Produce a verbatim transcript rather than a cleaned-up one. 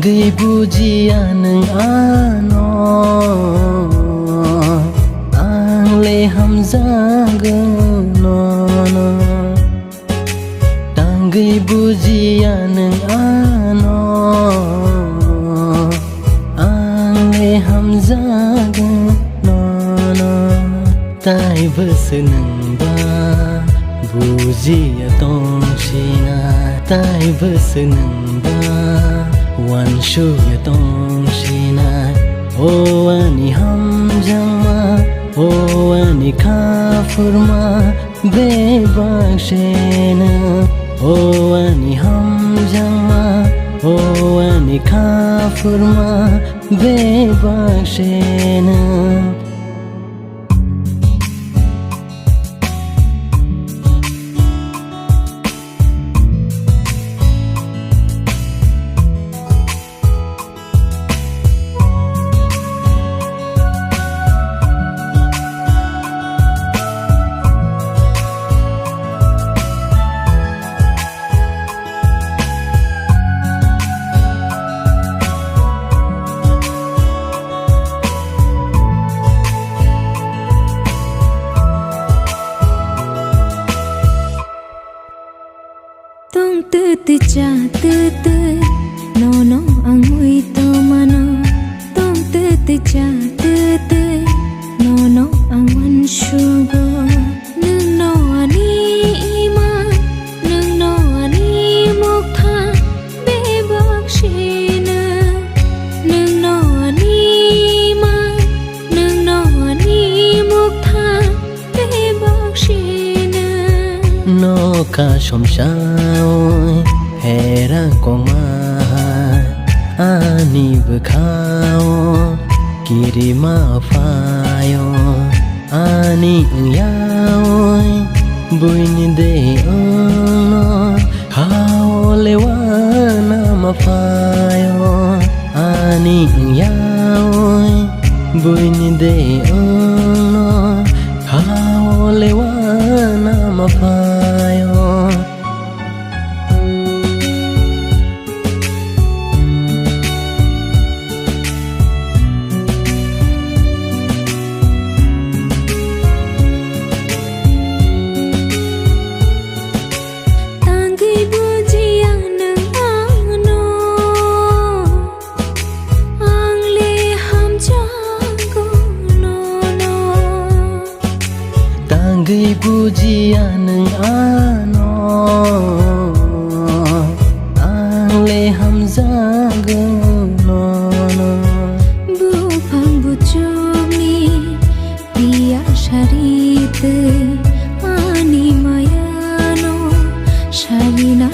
Tangwi bujiya nwng ano, ang le hamjagwng nono. Tangwi bujiya nwng ano, ang le hamjagwng nono. Tai bwswk nwng ba bujiya tong sina, tai bwswk nwng ba uansukya tong sina. O ani hamjakma, o ani kha phurma, bebak se nwng. O ani hamjakma, o ani kha phurma, bebak se nwng. Tong twi twi cha twi twi, nono ang mui tongmano. Tong twi twi cha twi twi, nono ang uansugo. Nwngno ani ima, nwngno ani mokha, bebak sino. Nwngno ani ima, nwngno ani mokha, bebak sino. Nokha somsaui hera kongma, ani bwkhao kirima phaio. Ani wngyaui buini de wngno hao lewana ma phaio. Ani wngyaui buini de wngno hao lewana ma phaio. Tangwi bujiya nwng ano, ang le hamjago nono. Tangwi bujiya nwng ano, ang le hamjago nono. Buphang buchukni piya sari twi ani mayano sarina